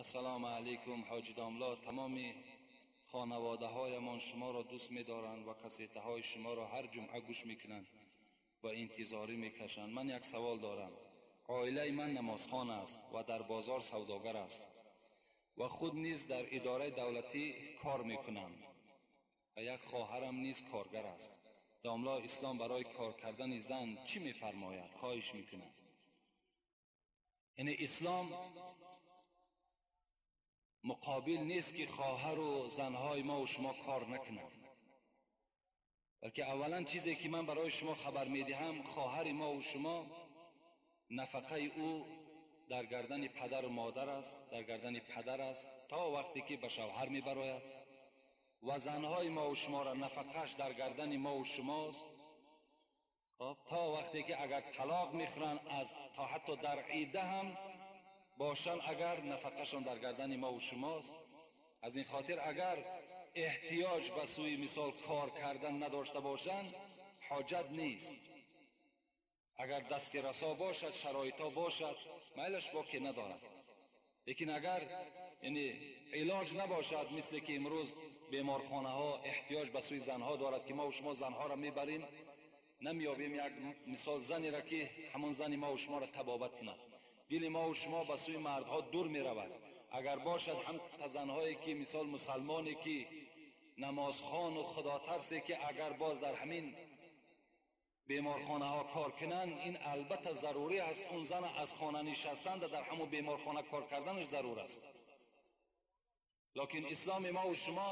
Ассалому алайкум ҳоҷи домла, тамоми хонаводаҳоямон шуморо дӯст медоранд ва кассетаҳои шуморо ҳар ҷумъа гӯш мекунанд ва интизорӣ мекашанд. Ман як савол дорам. Оилаи ман намозхон аст ва дар бозор савдогар аст ва худ низ дар идораи давлатӣ кор мекунам ва як хоҳарам низ коргар аст. Домла, ислом барои кор кардани зан чӣ мефармояд? Хоҳиш мекунам. Яъне ислом муқобил нест ки хоҳару занҳои мо ва шумо кор накунанд, балки аввалан чизе ки ман барои шумо хабар медиҳам, хоҳари мо ва шумо нафақаи ӯ дар гардани падару модар аст, дар гардани падар аст то вақте ки ба шавҳар мебарояд ва занҳои мо ва шуморо нафақааш дар гардани мо ва шумост то вақте ки агар талоқ мехӯранд, аз то ҳатто дар ида ҳам бошанд, агар нафақашон дар гардани мо ва шумост. Аз ин хотир агар эҳтиёҷ ба сӯи мисол кор кардан надошта бошанд, ҳоҷат нест. Агар дасти расо бошад, шароитҳо бошад, майлаш боке надорад. Лекин агар яъне илоҷ набошад, мисле ки имрӯз беморхонаҳо эҳтиёҷ ба сӯи занҳо дорад ки мо ва шумо занҳоро мебарем, намеёбем як мисол занеро ки ҳамон зани мо ва шуморо табобат кунад. Дили мо ва шумо ба сӯи мардҳо дур меравад. Агар бошад ҳам занҳое ки мисол мусалмоне ки намозхону худотарсе ки агар боз дар ҳамин беморхонаҳо кор кунанд, ин албатта зарурӣ аст. Он зан аз хона нишастан дар ҳамон беморхона кор карданаш зарур аст. Лекин исломи мо ва шумо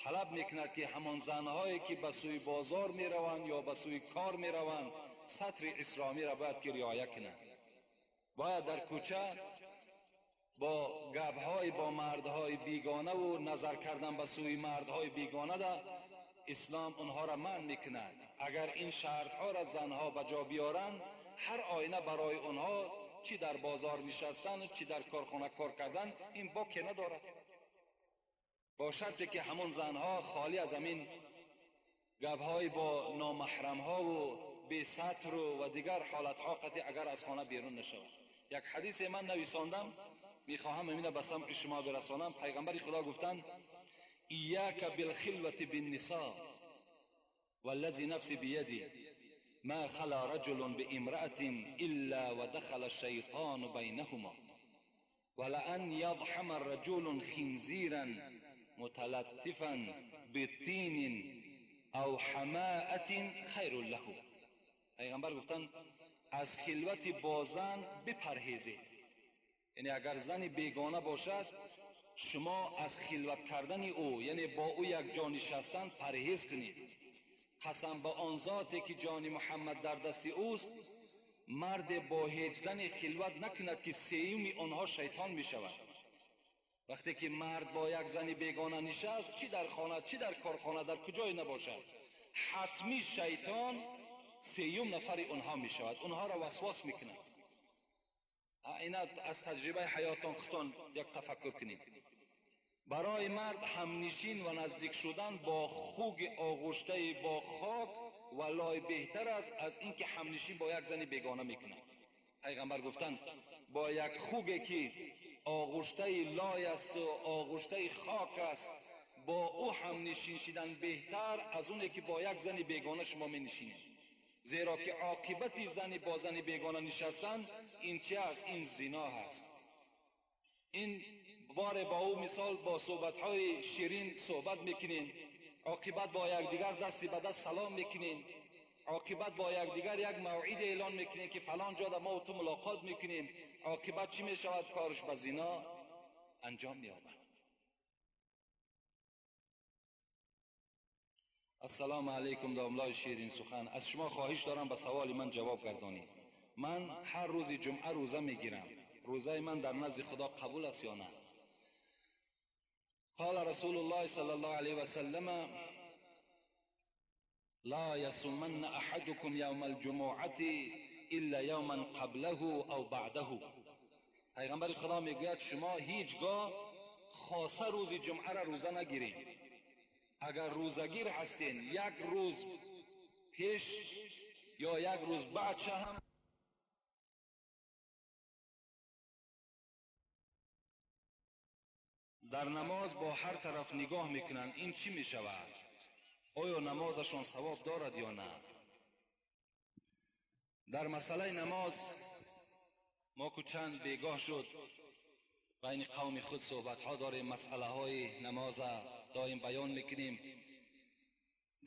талаб мекунад ки ҳамон занҳое ки ба сӯи бозор мераванд ё ба сӯи кор мераванд, сатри исломиро бояд ки риоя кунанд. Бояд дар кӯча бо гапҳои бо мардҳои бегонаву назар кардан ба сӯи мардҳои бегона да ислом онҳоро манъ мекунад. Агар ин шартҳоро занҳо ба ҷо биёранд, ҳар оина барои онҳо чӣ дар бозор нишастан, чӣ дар корхона кор кардан, ин боке надорад. Бо шарте ки ҳамон занҳо холӣ аз ҳамин гапҳои бо номаҳрамҳову бесатру ва дигар ҳолатҳо қатъи агар аз хона берун нашавад. Як ҳадисе ман нависондам, мехоҳам ҳамина ба самъи шумо бирасонам. Пайғамбари Худо гуфтанд: إياك بالخلوة بالنساء والذي نفسي بيدي ما خلا رجل بامرأة إلا ودخل الشيطان بينهما ولأن يضحم الرجل خنزيرا متلطفا بطين أو حماءة خير له. پیغمبر گفتند از خلوت با زن بپرهیزید. یعنی اگر زن بیگانه باشد، شما از خلوت کردن او، یعنی با او یک جا نشستن پرهیز کنید. قسم به آن ذاتی که جان محمد در دست اوست، مرد با هیچ زن خلوت نکند که سیوم آنها شیطان می شود. وقتی که مرد با یک زن بیگانه نشست، چی در خانه، چی در کارخانه، در کجای نباشد، حتمی شیطان سیوم نفر آنها می شود، آنها را وسواس می کند. اینا از تجربه حیاتان خودتان یک تفکر کنید. برای مرد همنشین و نزدیک شدن با خوگ آغشته با خاک و لای بهتر است از اینکه همنشین با یک زن بیگانه میکند. پیغمبر گفتند با یک خوگ که آغشته لای است و آغشته خاک است، با او همنشین شدن بهتر از اونه که با یک زن بیگانه شما می نشینید. زیرا که عاقبت زنی با زن بیگانه نشستن این چه است؟ این زنا هست. این بار با او مثال با صحبت‌های شیرین صحبت میکنین، عاقبت با یکدیگر دستی به دست سلام میکنین، عاقبت با یکدیگر یک موعد اعلان میکنین که فلان جا ما و تو ملاقات میکنیم. عاقبت چی میشود؟ کارش به زنا انجام مییابد. السلام علیکم داملای شیرین سخن، از شما خواهش دارم به سوال من جواب گردانید. من هر روز جمعه روزه میگیرم، روزه من در نزد خدا قبول است یا نه؟ قال رسول الله صلی الله علیه و سلم لا يصومن احدكم يوم الجمعه الا یوما قبله او بعده. پیغمبر خدا میگوید شما هیچگاه خاصه روز جمعه را روزه نگیرید. اگر روزگیر هستین، یک روز پیش یا یک روز بعد هم Дар намоз бо ҳар тараф нигоҳ мекунанд, ин чӣ мешавад? Оё намозашон савоб дорад ё на? Дар масъалаи намоз мо ку чанд бегоҳ шуд байни қавми худ суҳбатҳо дорем, масъалаҳои намоза доим баён мекунем.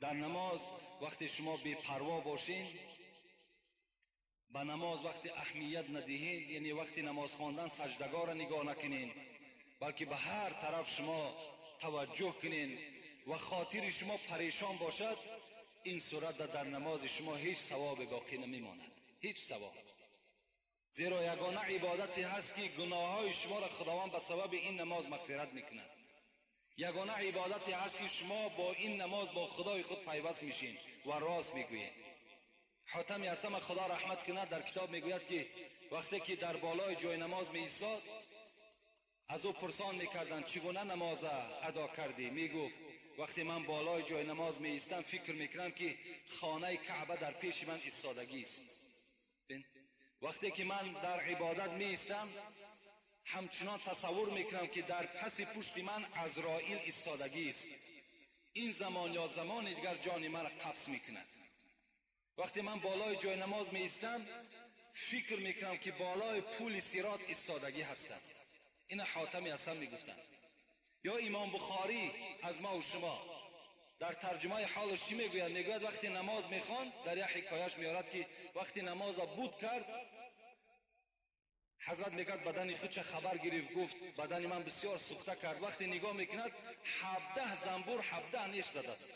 Дар намоз вақте шумо бепарво бошед, ба намоз вақте аҳамият надиҳед, яъне вақти намоз хондан саҷдагоҳро нигоҳ накунед, балки ба ҳар тараф шумо таваҷҷӯҳ кунед ва хотири шумо парешон бошад, ин сурат дар намози шумо ҳеҷ савобе боқӣ намемонад, ҳеҷ савоб. Зеро ягона ибодате ҳаст ки гуноҳҳои шуморо Худованд ба сабаби ин намоз мағфират мекунад. Ягона ибодате ҳаст ки шумо бо ин намоз бо Худои худ пайваст мешед ва рост мегӯед. Ҳотами Асама Худо раҳмат кунад дар китоб мегӯяд ки вақте ки дар болои ҷои намоз меистод, аз ӯ пурсон мекарданд чӣ гуна намоз адо кардӣ? Мегуфт вақте ман болои ҷои намоз меистам фикр мекунам ки хонаи Каъба дар пеши ман истодагист. Вақте ки ман дар ибодат меистам ҳамчунон тасаввур мекунам ки дар паси пушти ман Азроил истодагист. Ин замон ё замони дигар ҷони маро қабз мекунад. Вақте ман болои ҷои намоз меистам фикр мекунам ки болои пули сирот истодагӣ ҳастам. Ина Ҳотами Асам мегуфтанд. Ё Имом Бухорӣ аз ма ва шумо дар тарҷумаи ҳолаш чӣ мегӯяд? Мегӯяд вақте намоз мехонд, дар як ҳикояш меорад ки вақте намоза буд кард, ҳазрат мегӯяд бадани худша хабар гирифт, гуфт бадани ман бисёр сӯхта кард. Вақте нигоҳ мекунад 17 занбур 17 неш задааст.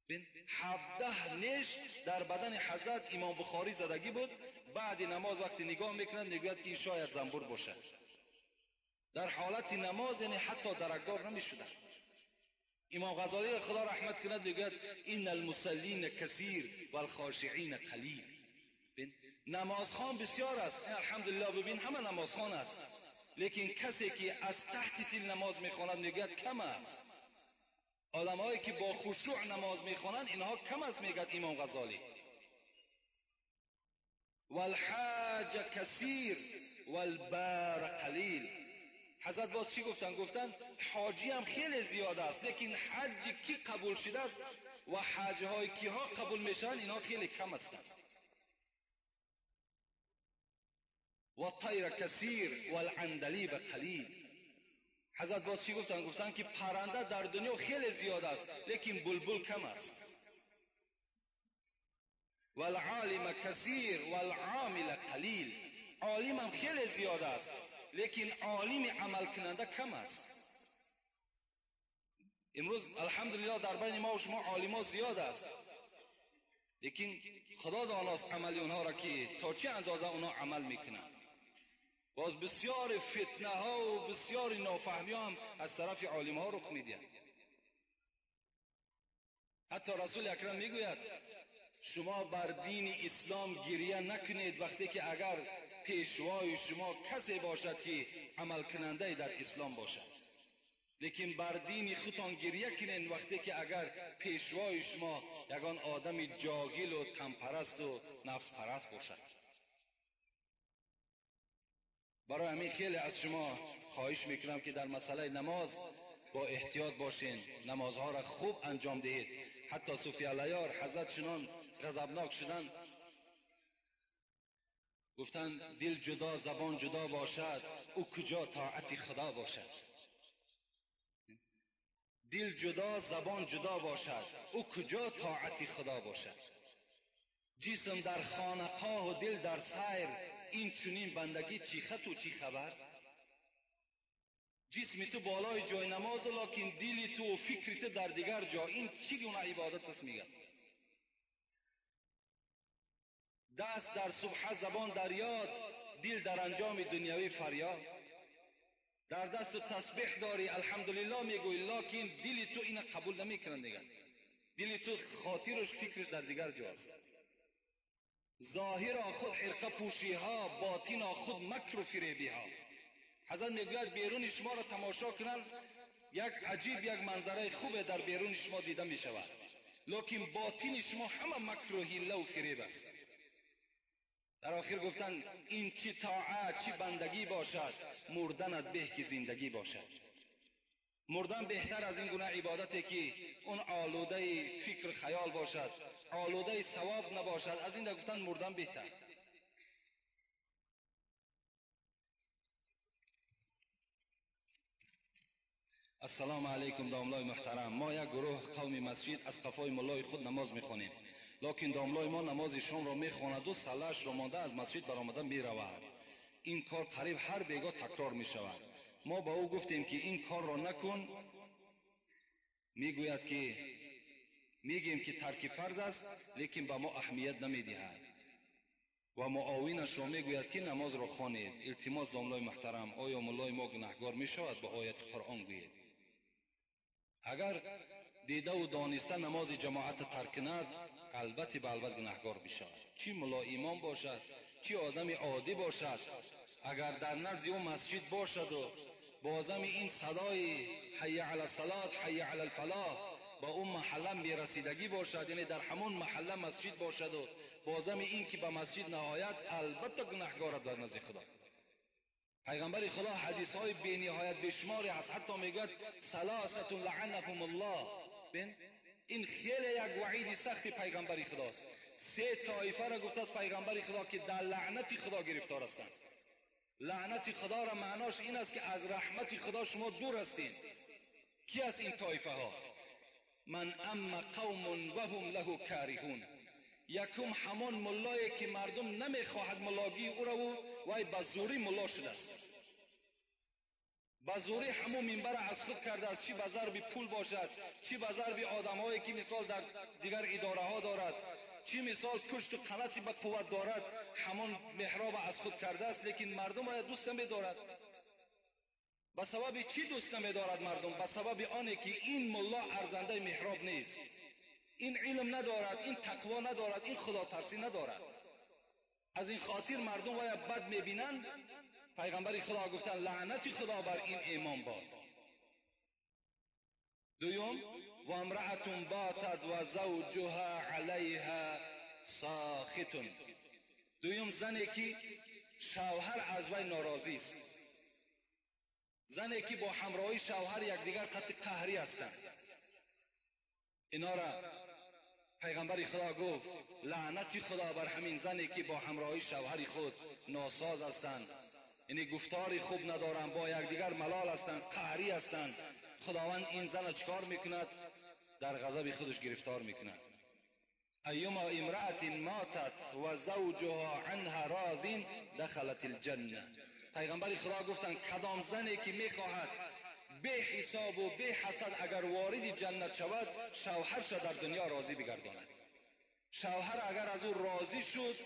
17 неш дар бадани ҳазрат Имом Бухорӣ задагӣ буд. Баъди намоз вақте нигоҳ мекунад мегӯяд ки ин шояд занбур бошад. Дар ҳолати намоз яъне ҳатто даракдор намешуданд. Имом Ғазолӣ Худо раҳмат кунад мегӯяд ин алмусаллина касир валхошиина қалил. Намозхон бисёр аст, алҳамдулиллоҳ, бибин ҳама намозхон аст, лекин касе ки аз таҳти дил намоз мехонад мегӯяд кам аст. Одамҳое ки бо хушӯъ намоз мехонанд инҳо кам аст, мегӯяд Имом Ғазолӣ. والحاج کثیر والبار قلیل. حضرت باز چی گفتن؟ گفتن حاجی هم خیلی زیاد است، لیکن حج کی قبول شده است و حج های کیها قبول میشن اینها خیلی کم هستند. و طیر کثیر والعندلیب قلیل. حضرت باز چی گفتن؟ گفتن که پرنده در دنیا خیلی زیاد است، لیکن بلبل کم است. والعالم کثیر والعامل قلیل. عالم هم خیلی زیاد است، لیکن عالم عمل کننده کم است. امروز الحمدلله در بین ما و شما عالما زیاد است، لیکن خدا داناست عمل اونها را که تا چه اندازه اونها عمل میکنند. باز بسیار فتنه ها و بسیار نافهمی هم از طرف عالم ها رخ میدهند. حتی رسول اکرم میگوید شما بر دین اسلام گریه نکنید وقتی که اگر پیشوای شما کسی باشد که عمل کننده در اسلام باشد، لیکن بر دین خودتان گریه کنید وقتی که اگر پیشوای شما یگان آدم جاگیل و تنپرست و نفس پرست باشد. برای همین خیلی از شما خواهش میکنم که در مسئله نماز با احتیاط باشین، نمازها را خوب انجام دهید. حتی صوفی علیار حضرت چنان غضبناک شدن، گفتن دل جدا زبان جدا باشد، او کجا طاعت خدا باشد. دل جدا زبان جدا باشد، او کجا طاعت خدا باشد. جسم در خانقاه و دل در سیر، این چنین بندگی چی خط و چی خبر. جسم تو بالای جای نماز، لکن دل تو و فکر تو در دیگر جا، این چی گونه عبادت است؟ میگه دست در سبحه زبان در یاد، دل در انجام دنیوی فریاد. در دست تسبیح داری الحمدلله میگوی، لکن دل تو این قبول نمیکنن دیگر. دل تو خاطرش فکرش در دیگر جاست. ظاهرا خود حرقه پوشی ها، باطنا خود مکر و فریبی ها. حضرت میگوید بیرون شما را تماشا کنند، یک عجیب یک منظره خوب در بیرون شما دیده می شود، لکن باطن شما همه مکر و حیله و فریب است. در آخر گفتند این چی طاعت چی بندگی باشد، مردنت به که زندگی باشد. Мурдан беҳтар аз ин гуна ибодате ки он олудаи фикр хаёл бошад, олудаи савоб набошад. Аз ин гуфтан мурдан беҳтар. Ассалому алайкум домлои муҳтарам. Мо як гурӯҳ қавми масҷид аз қафои муллои худ намоз мехонем, лекин домлои мо намози шомро мехонаду саллаашро монда аз масҷид баромада меравад. Ин кор қариб ҳар бегоҳ такрор мешавад. Мо ба ӯ гуфтем ки ин корро накун, мегӯяд ки мегӯем ки тарки фарз аст, лекин ба мо аҳамият намедиҳад ва муовинашро мегӯяд ки намозро хонед. Илтимос домлои муҳтарам, оё муллои мо гунаҳгор мешавад? Ба ояти Қуръон гӯед. Агар дидаву дониста намози ҷамоатро тарк кунад, албатта ба албат гунаҳгор бишавад. Чӣ мулло имом бошад, чӣ одами оддӣ бошад, агар дар назди ӯ масҷид бошаду бозами ин садои ҳайя ала салот, ҳайя ала алфалоҳ ба ӯ маҳалла мерасидагӣ бошад, яъне дар ҳамон маҳалла масҷид бошаду бозами ин ки ба масҷид наояд, албатта гунаҳгор аст дар назди Худо. Пайғамбари Худо ҳадисҳои бениҳоят бешуморе ҳаст, ҳатто мегӯяд саласатун лаъанаҳум аллоҳ. Ин хеле як ваъиди сахти пайғамбари Худост. Се тоифаро гуфтааст пайғамбари Худо ки дар лаънати Худо гирифтор ҳастанд. Лаънати Худоро маънош ин аст ки аз раҳмати Худо шумо дур ҳастед. Ки аст ин тоифаҳо? Ман амма қавмун ваҳум лаҳу кариҳун. Якум ҳамон муллое ки мардум намехоҳад муллогии ӯро, вай ба зӯрӣ мулло шудааст, ба зӯрӣ ҳамон минбара аз худ кардааст, чӣ ба зарби пул бошад, чӣ ба зарби одамҳое ки мисол дар дигар идораҳо дорад, чӣ мисол пушту қанати ба қувват дорад, ҳамон меҳроба аз худ кардааст, лекин мардум оя дӯст намедорад. Ба сабаби чӣ дӯст намедорад мардум? Ба сабаби оне ки ин мулло арзандаи меҳроб нест, ин илм надорад, ин тақво надорад, ин худотарсӣ надорад. Аз ин хотир мардум оя бад мебинанд. Пайғамбари Худо гуфтанд лаънати Худо бар ин имом бод. Дуюм, ва имраатун батат ва завҷуҳа алайҳа сохитун. Дуюм, зане ки шавҳар аз вай норозист, зане ки бо ҳамроҳи шавҳар якдигар қатъи қаҳрӣ ҳастанд. Инора пайғамбари Худо гуфт лаънати Худо бар ҳамин зане ки бо ҳамроҳи шавҳари худ носоз ҳастанд, яъне гуфтори хуб надоранд, бо якдигар малол ҳастанд, қаҳрӣ ҳастанд. Худованд ин зана чикор мекунад? Дар ғазаби худаш гирифтор мекунад. Айюма имраатин матат ва завҷуҳа анҳа розин дахалат алҷанна. Пайғамбари Худо гуфтанд кадом зане ки мехоҳад беҳисобу беҳасад агар вориди ҷаннат шавад, шавҳарша дар дунё розӣ бигардонад. Шавҳар агар аз ӯ розӣ шуд,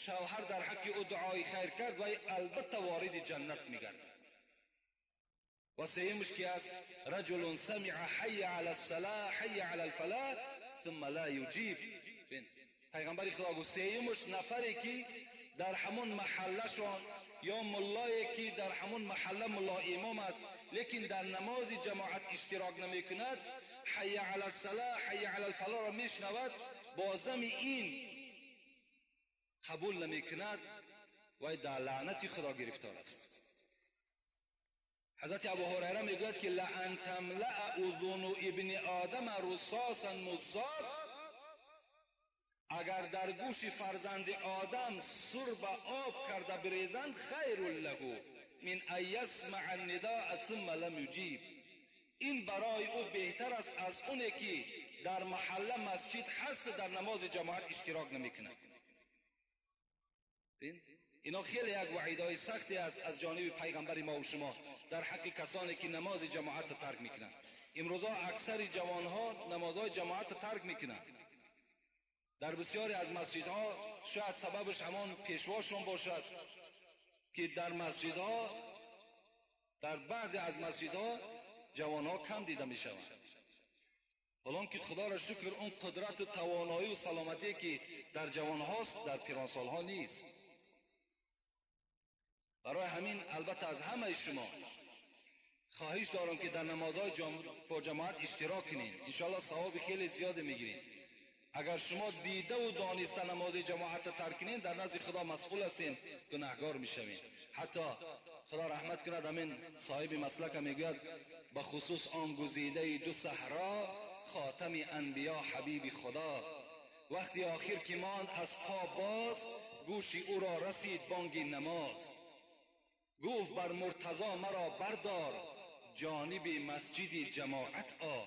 шавҳар дар ҳаққи ӯ дуои хайр кард, вай албатта вориди ҷаннат мегардад. Ва сеюмаш ки аст? Раҷулун самиа ҳайя ала ссалоҳ ҳайя ала алфалоҳ сумма ла юҷиб. Пайғамбари Худо гуфт сеюмаш нафаре ки дар ҳамон маҳаллашон ё муллое ки дар ҳамон маҳалла мулло имом аст, лекин дар намози ҷамоат иштирок намекунад, ҳайя ала ссалоҳ ҳайя ала алфалоҳро мешунавад, бозами ин қабул намекунад, вай дар лаънати Худо гирифтор аст. Ҳазрати Абу Ҳурайра мегӯяд ки лаан тамлаа узуну ибни одама русосан муззод, агар дар гӯши фарзанди одам сурба об карда бирезанд, хайрун лаҳу мин ан ясмаа нидоа сумма лам юҷиб. Ин барои ӯ беҳтар аст аз оне ки дар маҳалла масҷид ҳаст, дар намози ҷамоат иштирок намекунад. Ино хеле як ваъидҳои сахте аст аз ҷониби пайғамбари мо ва шумо дар ҳаққи касоне ки намози ҷамоатро тарк мекунанд. Имрӯзҳо аксари ҷавонҳо намозҳои ҷамоатро тарк мекунанд. Дар бисёре аз масҷидҳо шояд сабабаш ҳамон пешвошон бошад ки дар масҷидҳо, дар баъзе аз масҷидҳо ҷавонҳо кам дида мешаванд. ҳолон ки Худоро шукр он қудрату тавоноию саломатие ки дар ҷавонҳост дар пиронсолҳо нест. Барои ҳамин албатта аз ҳамаи шумо хоҳиш дорам ки дар намозҳои бо ҷамоат иштирок кунед. Иншоаллоҳ савоби хеле зиёде мегиред. Агар шумо дидаву дониста намози ҷамоатро тарк кунед, дар назди Худо масъул ҳастед, гунаҳгор мешавед. Ҳатто خدا رحمت کند همین صاحب مسلک میگوید به خصوص آن گزیده دو صحرا خاتم انبیا حبیب خدا. وقتی آخر که ماند از پا باز، گوشی او را رسید بانگ نماز. گفت بر مرتضی مرا بردار، جانب مسجد جماعت آ.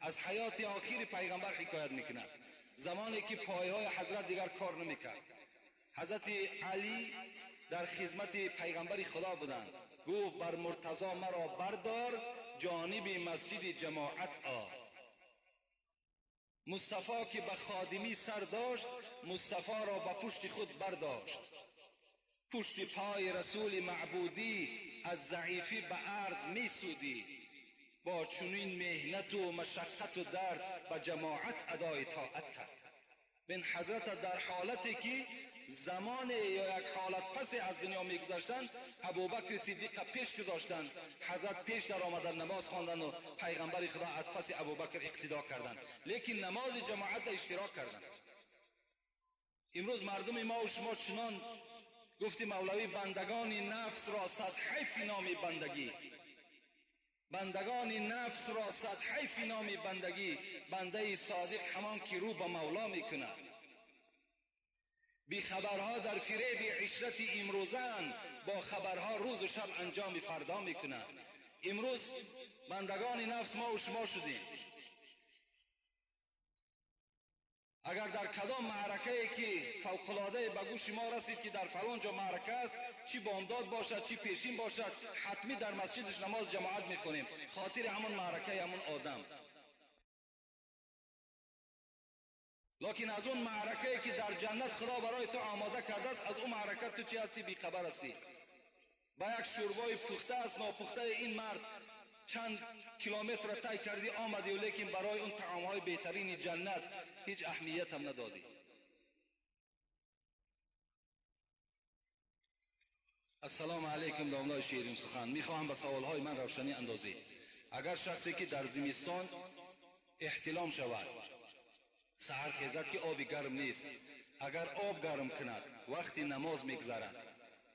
از حیات آخر پیغمبر حکایت میکند، زمانی که پایهای حضرت دیگر کار نمیکرد. حضرت علی در خدمت پیغمبر خدا بودند. گفت بر مرتضی مرا بردار، جانب مسجد جماعت آ. مصطفی که به خادمی سر داشت، مصطفی را به پشت خود برداشت. پشت پای رسول معبودی از ضعیفی به عرض می سودی. با چنین مهنت و مشقت و درد به جماعت ادای طاعت کرد. بین حضرت در حالتی که زمان یا یک حالت پس از دنیا میگذاشتند، ابوبکر صدیق پیش گذاشتند. حضرت پیش در آمدن نماز خواندند و پیغمبر خدا از پس ابوبکر اقتدا کردند، لیکن نماز جماعت اشتراک کردند. امروز مردم ما و شما چنان گفتی مولوی بندگان نفس را صد حیف نام بندگی، بندگان نفس را صد حیف نام بندگی، بنده صادق همان که رو به مولا میکند. بی خبرها در فریب عشرت امروزند، با خبرها روز و شب انجام فردا میکنند. امروز بندگان نفس ما و شما شدیم. اگر در کدام معرکه که فوق‌العاده به گوش ما رسید که در فلان جا معرکه است، چی بامداد باشد چی پیشین باشد، حتمی در مسجدش نماز جماعت میخونیم، خاطر همون معرکه همون آدم. لکن از اون معرکه که در جنت خدا برای تو آماده کرده است، از اون معرکه تو چی هستی؟ بیخبر هستی. با یک شوربای پخته است ناپخته این مرد چند کیلومتر را طی کردی آمدی، و لیکن برای اون طعامهای بهترین جنت هیچ اهمیت هم ندادی. السلام علیکم داملای شیرین سخن. میخواهم به سوالهای من روشنی اندازید. اگر شخصی که در زمستان احتلام شود، سحر خیزد که آب گرم نیست، اگر آب گرم کند وقتی نماز میگذرد،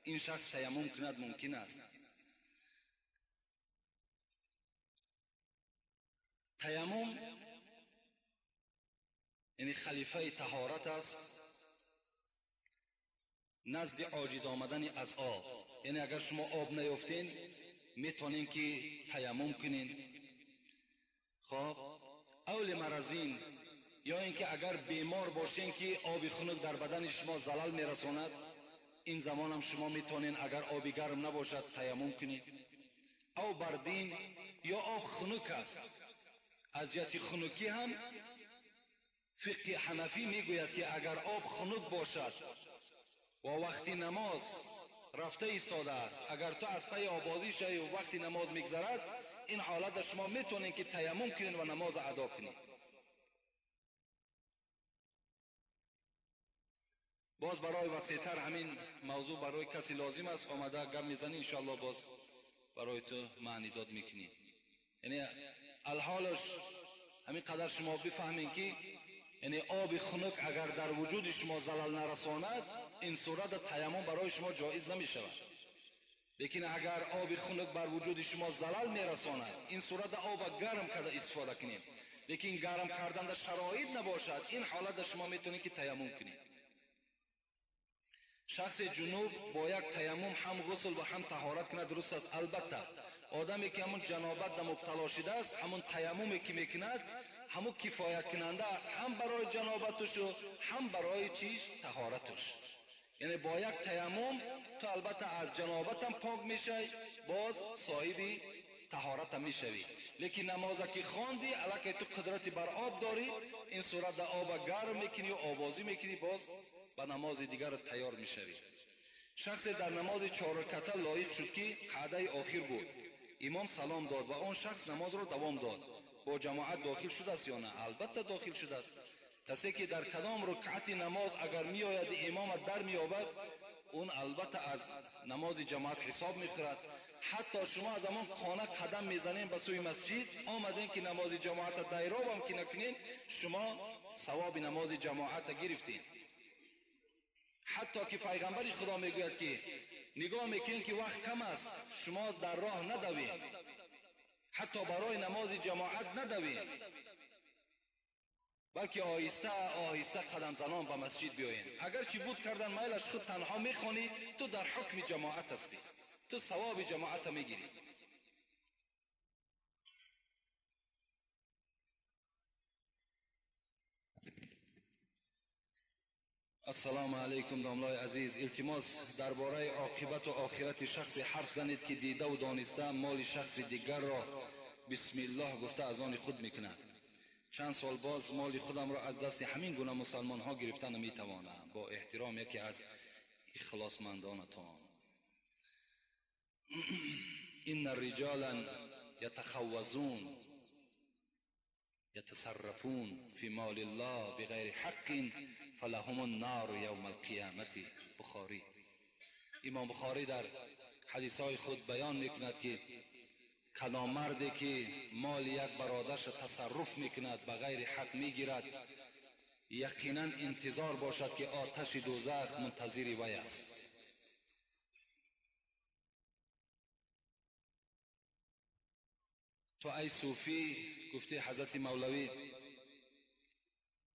این شخص تیمم کند ممکن است؟ تیمم یعنی خلیفه طهارت است نزد عاجز آمدن از آب. یعنی اگر شما آب نیافتین میتونین که تیمم کنین. خب اول مرضین، یا اینکه اگر بیمار باشین که آب خنک در بدن شما زلل میرساند، این زمان هم شما میتونین اگر آب گرم نباشد تیمم کنین. او بردین یا آب خنک است، از جهت خنکی هم فقه حنفی میگوید که اگر آب خنک باشد و وقتی نماز رفته ایستاده است، اگر تو از پی آبازی شوی و وقتی نماز میگذرد، این حالت شما میتونین که تیمم کنین و نماز ادا کنین. باز برای وسیع‌تر همین موضوع برای کسی لازم است آمده گپ میزنی، انشاءالله باز برای تو معنی داد میکنی. یعنی الحالش همین قدر شما بفهمین که یعنی آب خنک اگر در وجود شما زلل نرساند، این صورت تیمم برای شما جایز نمیشود. لیکن اگر آب خنک بر وجود شما زلل میرساند، این صورت آب گرم کرده استفاده کنیم. لیکن گرم کردن در شرایط نباشد، این حالت شما میتونید که تیمم کنید. شخص جنوب با یک تیمم هم غسل و هم طهارت کند درست است؟ البته آدمی که همون جنابت در مبتلا شده است، همون تیممی که میکند همون کفایت کننده است، هم برای جنابتش و هم برای چیش؟ طهارتش. یعنی با یک تیمم تو البته از جنابت هم پاک میشی، باز صاحب طهارت هم میشوی. لیکن نماز که خواندی الکی تو قدرت بر آب داری، این صورت در آب گرم میکنی و آبازی میکنی، باز به نماز دیگر تیار میشوی. شخص در نماز 4 رکعته لایق شد که قعده آخر بود، امام سلام داد و آن شخص نماز را دوام داد، با جماعت داخل شده است یا نه؟ البته داخل شده است. کسی که در کدام رکعت نماز اگر میآید امام در میابد، اون البته از نماز جماعت حساب میخورد. حتی شما از همان خانه قدم میزنین به سوی مسجد آمدین که نماز جماعت دایراب هم که نکنین، شما ثواب نماز جماعت گرفتین. حتی که پیغمبر خدا میگوید که Нигоҳ мекунед ки вақт кам аст, шумо дар роҳ надавед, ҳатто барои намози ҷамоат надавед, балки оҳиста оҳиста қадам занон ба масҷид биёед. Агарчи буд кардан майлаш, худ танҳо мехонӣ, ту дар ҳукми ҷамоат ҳастӣ, ту савоби ҷамоатро мегирӣ. Ассалому алайкум домлаи азиз, илтимос дар бораи оқибату охирати шахсе ҳарф занед ки дидаву дониста моли шахси дигарро бисмиллоҳ гуфта аз они худ мекунад. Чанд сол боз моли худамро аз дасти ҳамин гуна мусалмонҳо гирифта наметавонам. Бо эҳтиром яке аз ихлосмандонатон. Инна риҷолан ятахаввазун يتصرفون في مال الله بغير حق فلهم النار يوم القیامت. بخاری. امام بخاری در حدیث های خود بیان میکند که کدام مردی که مال یک برادرش تصرف میکند، به غیر حق میگیرد، یقینا انتظار باشد که آتش دوزخ منتظر وی است. تو ای صوفی، گفته حضرت مولوی،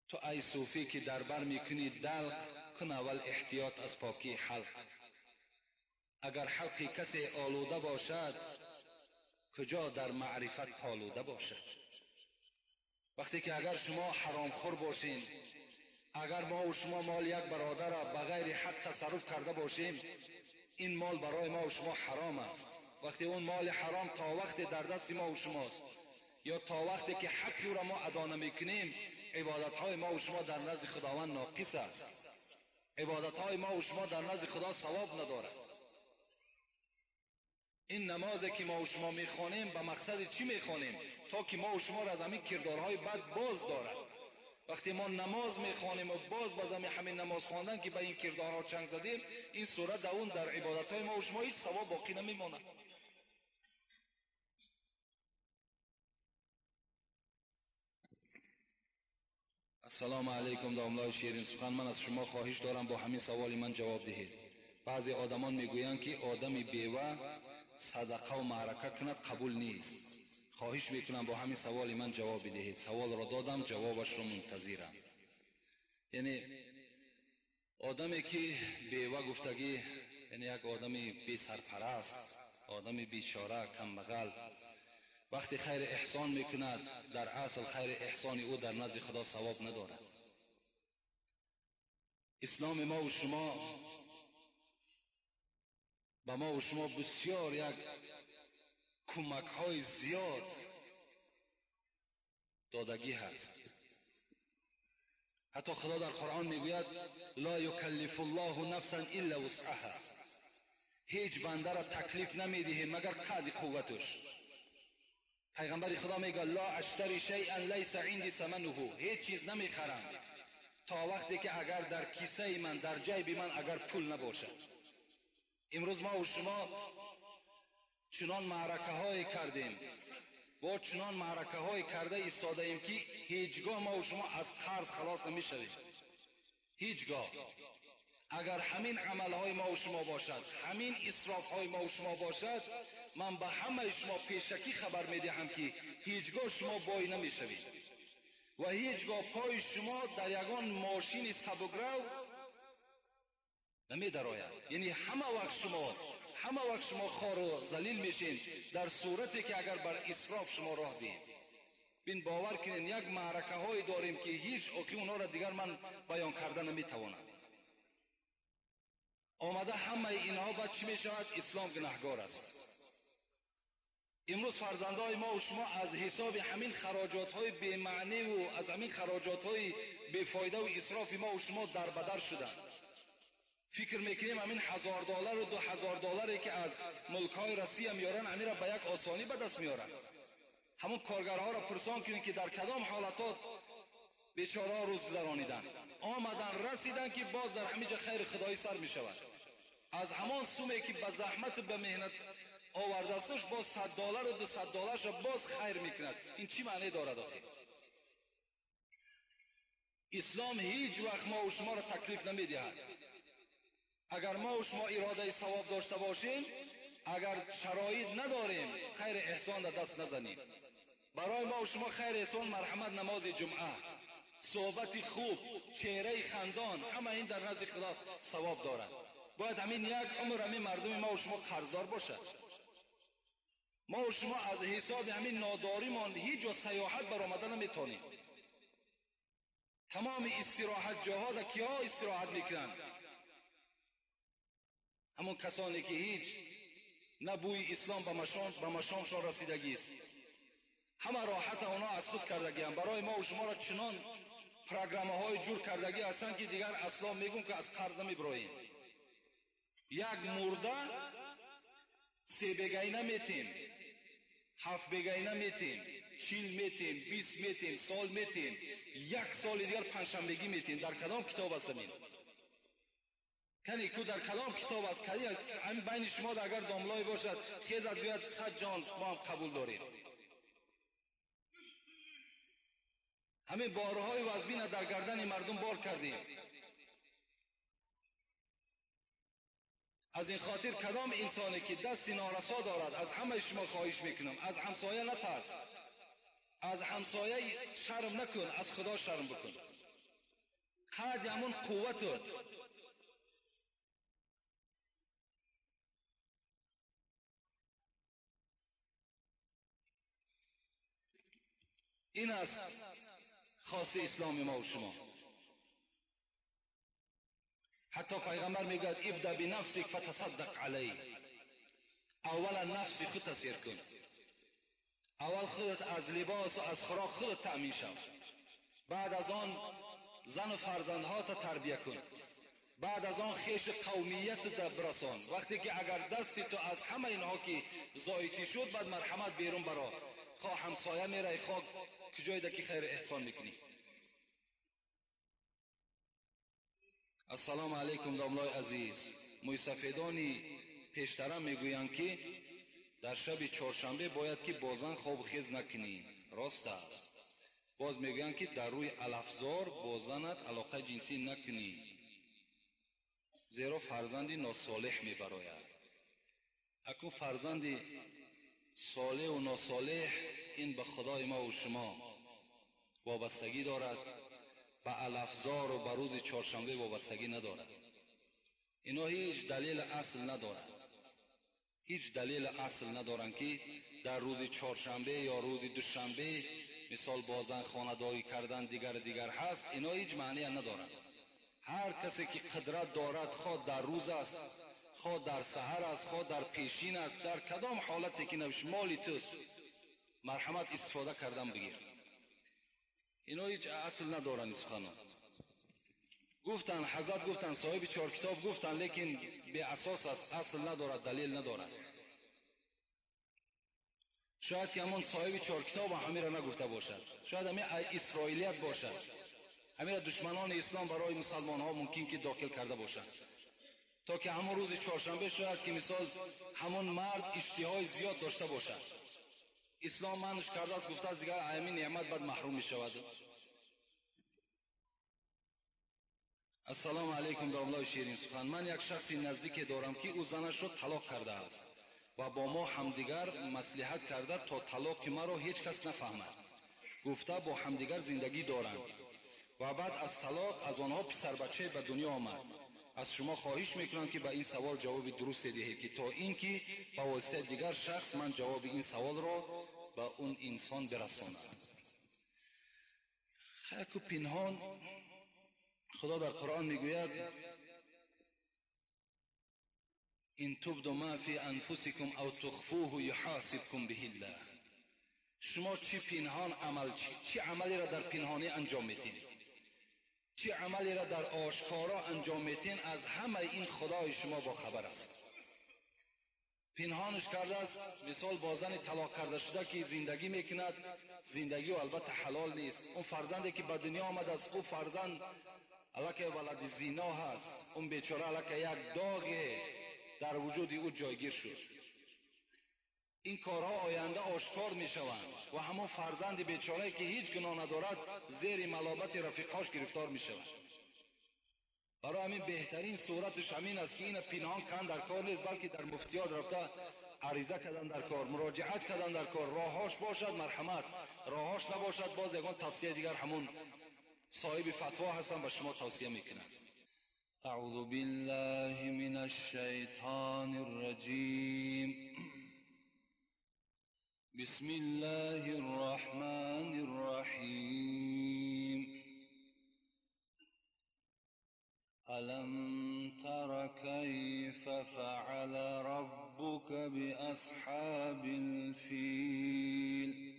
تو ای صوفی که در بر میکنی دلق، کن اول احتیاط از پاکی حلق. اگر حلق کسی آلوده باشد، کجا در معرفت پالوده باشد. وقتی که اگر شما حرام خور باشین، اگر ما و شما مال یک برادر را بغیر حق تصرف کرده باشیم، این مال برای ما و شما حرام است. وقتی اون مال حرام تا وقت در دست ما و شماست یا تا وقتی که حقی را ما ادا نمیکنیم، عبادتهای ما و شما در نزد خداوند ناقص است. عبادتهای ما و شما در نزد خدا ثواب ندارد. این نمازی که ما و شما میخوانیم به مقصد چی میخوانیم؟ تا که ما و شما را از همین کردارهای بد باز دارد. وقتی ما نماز میخوانیم و باز باز همین نماز خواندن که به این کردارها چنگ زدیم، این صورت در اون در عبادتهای ما و شما هیچ ثواب باقی نمیماند. السلام علیکم داملای شیرین سخن، من از شما خواهش دارم با همین سوال من جواب دهید. بعضی آدمان میگویند که آدم بیوه صدقه و معرکه کند قبول نیست. خواهش میکنم با همین سوال من جواب بدهید. سوال را دادم، جوابش را منتظرم. یعنی آدمی که بیوه گفتگی، یعنی یک آدمی بی سرپرست، آدمی بیچاره، کمبغل، وقتی خیر احسان میکند، در اصل خیر احسان او در نزد خدا ثواب ندارد. اسلام ما و شما به ما و شما بسیار یک کمک های زیاد دادگی هست. حتی خدا در قرآن میگوید لا یکلف الله نفسا الا وسعها، هیچ بنده را تکلیف نمیدهیم مگر قد قوتش. پیغمبر خدا میگه لا اشتری شیئا لیس عندی ثمنه، هیچ چیز نمیخرم تا وقتی که اگر در کیسه من، در جیب من اگر پول نباشد. امروز ما و شما چنان معرکه های کردیم و چنان معرکه های کرده ایستاده ایم که هیچگاه ما و شما از قرض خلاص نمیشویم. هیچگاه. اگر همین عملهای ما و شما باشد، همین اسراف های ما و شما باشد، من به همه شما پیشکی خبر میدهم که هیچگاه شما بای نمیشوید و هیچگاه پای شما در یگان ماشین سبکرو نمیدراید. یعنی همه وقت شما خار و ذلیل میشین در صورتی که اگر بر اسراف شما راه دهید. بین باور کنین یک معرکه های داریم که هیچ اوکی اونا را دیگر من بیان کرده نمیتوانم. آمده همه اینها بعد چی میشود؟ اسلام گناهگار است. امروز فرزندهای ما و شما از حساب همین خراجات های بی‌معنی و از همین خراجات های بی‌فایده و اسراف ما و شما در بدر شدند. فکر میکنیم همین $1000 و $2000 که از ملک های روسیه میارن همین را به یک آسانی به دست میارن. همون کارگرها را پرسان کنیم که در کدام حالتات بیچاره ها روز گذرانیدن، آمدن رسیدن که باز در همینجا خیر خدایی سر میشود. از همان سومه که به زحمت و به مهنت آورده استش باز $100 و $200 را باز خیر میکند. این چی معنی دارد آخه؟ اسلام هیچ وقت ما و شما را تکلیف نمیدهد. Агар мо ва шумо иродаи савоб дошта бошем, агар шароит надорем, хайр эҳсон дар даст назанем. Барои мо ва шумо хайр эҳсон марҳамат намози ҷумъа, суҳбати хуб, чеҳраи хандон, ҳама ин дар назди Худо савоб дорад. Бояд ҳамин як умр ҳамин мардуми мо ва шумо қарздор бошад. Мо ва шумо аз ҳисоби ҳамин нодоримон ҳеҷ ҷо сайёҳат баромада наметавонем. Тамоми истироҳатҷоҳо дар киҳо истироҳат мекунанд? Ҳамон касоне ки ҳеҷ на бӯи ислом ба машомшон расидагист. Ҳама роҳата онҳо аз худ кардагианд. Барои мо ва шуморо чунон программаҳои ҷур кардагӣ ҳастанд, ки дигар асло мегӯм ки аз қарз намебироем. Як мурда се бегайна метем, ҳафт бегайна метем, 40 метем, 20 метем, сол метем, як соли дигар панҷшанбегӣ метем. Дар кадом китоб аст ин? Кани ку дар кадом китоб аст? Кани ҳамин байни шумо агар домлое бошад, хезад гӯяд 100 ҷон мо ҳам қабул дорем. Ҳамин борҳои вазбина дар гардани мардум бор кардем. Аз ин хотир кадом инсоне ки дасти норасо дорад, аз ҳамаи шумо хоҳиш мекунам, аз ҳамсоя натарс, аз ҳамсоя шарм накун, аз Худо шарм бикун. Қадри ҳамон қувватат. Ин аст хоси исломи мо ва шумо. Ҳатто пайғамбар мегӯяд: ибда бинафсик фатасаддақ алайҳ. Аввала нафси худ тасир кун. Аввал худат аз либос ва аз хӯрок худат таъмин шав. Баъд аз он зану фарзандҳота тарбия кун. Баъд аз он хеши қавмиятат бирасон. Вақте ки агар дасти ту аз ҳама инҳо ки зоитӣ шуд, баъд марҳамат берун баро. Хоҳ ҳамсоя мерай, хоҳ куҷоеда ки хайр эҳсон мекунӣ. Ассалому алайкум домлои азиз. Мӯйсафедони пештара мегӯянд, ки дар шаби чоршанбе бояд ки бо зан хобу хез накунӣ. Рост аст. Боз мегӯянд, ки дар рӯи алафзор бо занат алоқаи ҷинсӣ накунӣ, зеро фарзанди носолеҳ мебарояд. Акун фарзанди солеҳу носолеҳ ин ба Худои мо ва шумо вобастагӣ дорад, ба алафзору ба рӯзи чоршанбе вобастагӣ надорад. Ино ҳеҷ далели асл надоранд. Ҳеҷ далели асл надоранд, ки дар рӯзи чоршанбе ё рӯзи душанбе мисол бо зан хонадорӣ кардан дигар дигар ҳаст. Ино ҳеҷ маъния надоранд. Ҳар касе ки қудрат дорад, хоҳ дар рӯз аст, хоҳ дар саҳар аст, хоҳ дар пешин аст, дар кадом ҳолате ки набошад, моли туст, марҳамат истифода кардан бигир. Ино ҳеҷ асл надоранд суханон. Гуфтанд, ҳазрат гуфтанд, соҳиби чор китоб гуфтанд, лекин беасос аст, асл надорад, далел надорад. Шояд ки ҳамон соҳиби чор китоб ҳамира нагуфта бошад, шояд ҳамин исроилият бошад, ҳамира душманони ислом барои мусалмонҳо мумкин ки дохил карда бошанд, то ки ҳамон рӯзи чоршанбе шояд ки мисол ҳамон мард иштиҳои зиёд дошта бошад. Ислом манш кардааст, гуфтааст дигар ҳамин неъмат баъд маҳрум мешавад. Ассалому алайкум домлои ширин сухан. Ман як шахси наздике дорам, ки ӯ занашро талоқ кардааст ва бо мо ҳамдигар маслиҳат карда то талоқи маро ҳеҷ кас нафаҳмад. Гуфта бо ҳамдигар зиндагӣ доранд ва баъд аз талоқ аз онҳо писарбачае ба дунё омад. Аз шумо хоҳиш мекунам, ки ба ин савол ҷавоби дурусте диҳед, ки то ин ки ба воситаи дигар шахс ман ҷавоби ин саволро ба он инсон бирасонам. Хайку пинҳон Худо дар Қуръон мегӯяд: ин тубду ма фи анфусикум ав тухфуҳу юҳосибкум биҳиллаҳ. Шумо чӣ пинҳон амал, чӣ амалеро дар пинҳонӣ анҷом медиҳед, чӣ амалеро дар ошкоро анҷом медиҳед, аз ҳамаи ин Худои шумо бохабар аст. Пинҳонаш кардааст, мисол бо зани талоқ карда шуда ки зиндагӣ мекунад, зиндагиу албатта ҳалол нест. Он фарзанде ки ба дунё омадааст, ӯ фарзанд аллакай валади зино ҳаст. Он бечора аллакай як доғе дар вуҷуди ӯ ҷойгир шуд. Ин корҳо оянда ошкор мешаванд ва ҳамон фарзанди бечорае ки ҳеҷ гуноҳ надорад, зери маломати рафиқҳош гирифтор мешавад. برای همین بهترین صورتش همین است که اینو پنهان کن در کار نیست، بلکه در مفتیات رفته عریضه کردن در کار، مراجعت کردن در کار. راهاش باشد مرحمت، راهاش نباشد باز یگان توصیه دیگر همون صاحب فتوا هستن به شما توصیه میکنن. اعوذ بالله من الشیطان الرجیم. بسم الله الرحمن الرحیم. ألم تر كيف فعل ربك بأصحاب الفيل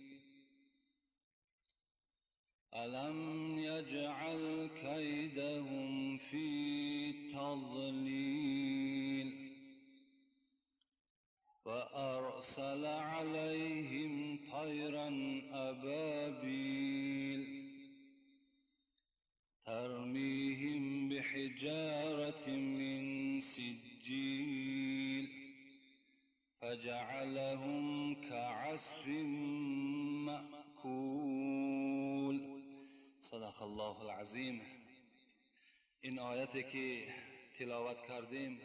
ألم يجعل كيدهم في تضليل وأرسل عليهم طيرا أبابيل ترميهم بحجارة من سجيل فجعلهم كعصف مأكول. صدق الله العظیم. این آیتی که تلاوت کردیم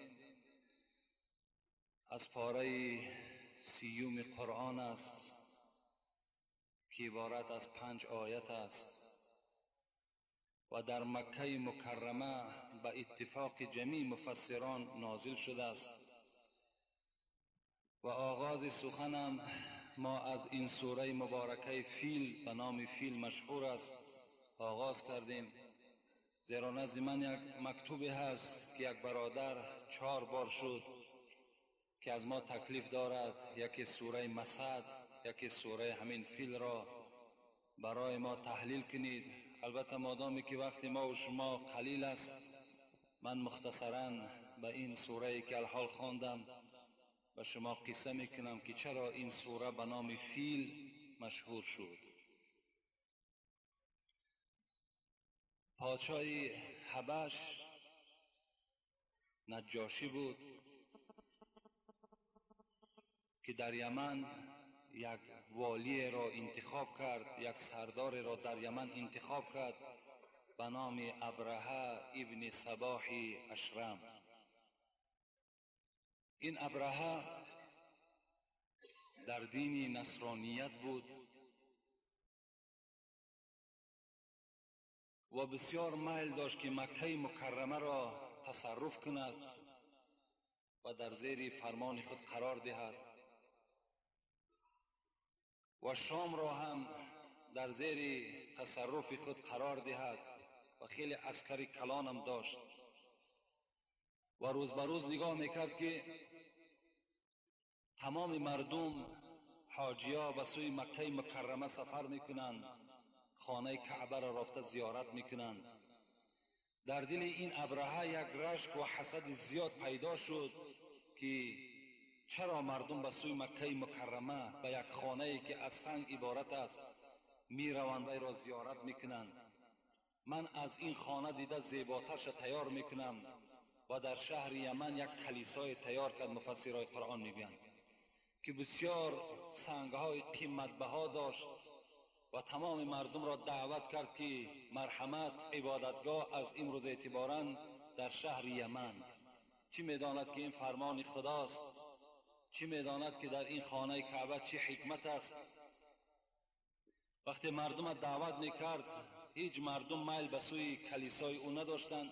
از پاره سیوم قرآن است که عبارت از 5 آیت است و در مکه مکرمه به اتفاق جمیع مفسران نازل شده است. و آغاز سخنم ما از این سوره مبارکه فیل به نام فیل مشهور است آغاز کردیم، زیرا نزد من یک مکتوبی هست که یک برادر 4 بار شد که از ما تکلیف دارد یکی سوره مسد، یکی سوره همین فیل را برای ما تحلیل کنید. البته مادامی که وقتی ما و شما قلیل است، من مختصراً به این سوره که الحال خواندم به شما قصه میکنم که چرا این سوره به نام فیل مشهور شد. پادشاه حبش نجاشی بود که در یمن یک والی را انتخاب کرد، یک سردار را در یمن انتخاب کرد به نام ابرهه ابن صباح اشرم. این ابرهه در دین نصرانیت بود و بسیار میل داشت که مکه مکرمه را تصرف کند و در زیر فرمان خود قرار دهد و شام را هم در زیر تصرف خود قرار دهد و خیلی عسکری کلانم داشت و روز به روز نگاه میکرد که تمام مردم حاجیا به سوی مکه مکرمه سفر میکنند، خانه کعبه را رفته زیارت میکنند. در دل این ابرهه یک رشک و حسد زیاد پیدا شد که چرا مردم به سوی مکه مکرمه به یک خانه که از سنگ عبارت است میروند و را زیارت میکنند. من از این خانه دیده زیباترش تیار میکنم و در شهر یمن یک کلیسای تیار کرد. مفسرهای قرآن میگویند که بسیار سنگهای قیمت بها داشت و تمام مردم را دعوت کرد که مرحمت عبادتگاه از امروز اعتباراً در شهر یمن. چی میداند که این فرمان خداست؟ چی میداند که در این خانه کعبه چی حکمت است؟ وقتی مردم دعوت میکرد هیچ مردم میل به سوی کلیسای او نداشتند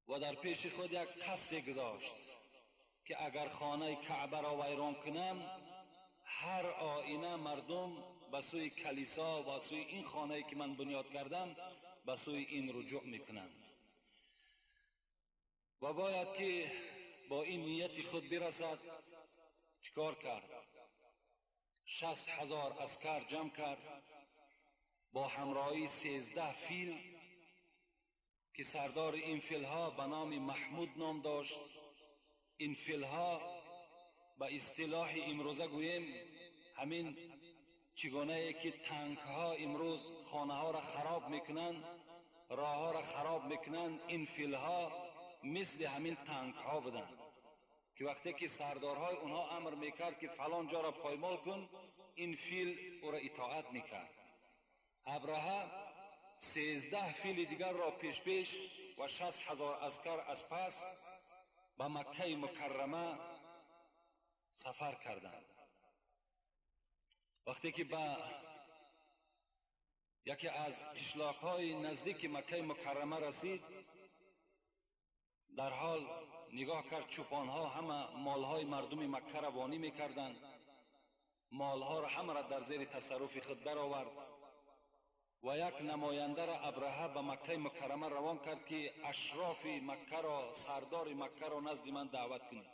و در پیش خود یک قصد گذاشت که اگر خانه کعبه را ویران کنم هر آینه مردم به سوی کلیسا و سوی این خانه که من بنیاد کردم به سوی این رجوع میکنند و باید که با این نیت خود برسد. چیکار کرد؟ 60,000 عسکر جمع کرد با همراهی 13 فیل که سردار این فیلها به نام محمود نام داشت. این فیلها به اصطلاح امروزه گوییم همین چگونه که تانک ها امروز خانه ها را خراب میکنند، راه ها را خراب میکنند، این فیلها مثل همین تانک ها بودند که وقتی که سردارهای اونها امر میکرد که فلان جا را پایمال کن، این فیل او را اطاعت میکرد. ابرهه 13 фили дигар ро пеш пеш ва 60,000 аскар аз пас ба Маккаи Мукаррама сафар карданд. Вақте ки ба яке аз қишлоқҳои наздики Маккаи Мукаррама расид, дар ҳол нигоҳ кард, чӯпонҳо ҳама молҳои мардуми Макка равонӣ мекарданд. Молҳоро ҳамаро дар зери тасарруфи худ даровард ва як намояндаро Абраҳа ба Маккаи Мукаррама равон кард, ки ашрофи Маккаро, сардори Маккаро назди ман даъват кунед.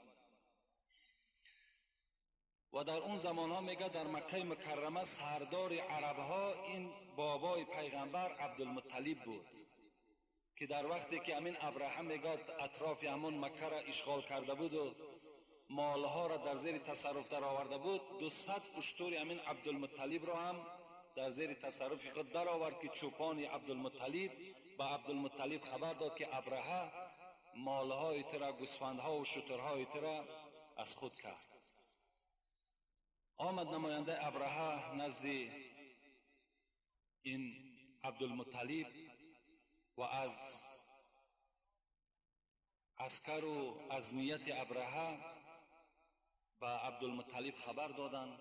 Ва дар он замонҳо мегӯяд, дар Маккаи Мукаррама сардори арабҳо ин бобои пайғамбар Абдулмутталиб буд, ки дар вақте ки ҳамин Абраҳа мегӯяд атрофи ҳамон Маккаро ишғол карда буду молҳоро дар зери тасарруф дароварда буд, 200 уштури ҳамин Абдулмутталибро ҳам дар зери тасарруфи худ даровард, ки чӯпони Абдулмутталиб ба Абдулмутталиб хабар дод, ки Абраҳа молҳои тура, гӯсфандҳову шутурҳои тура аз худ кард. Омад намояндаи Абраҳа назди ин Абдулмутталиб ва аз аскару аз нияти Абраҳа ба Абдулмутталиб хабар доданд.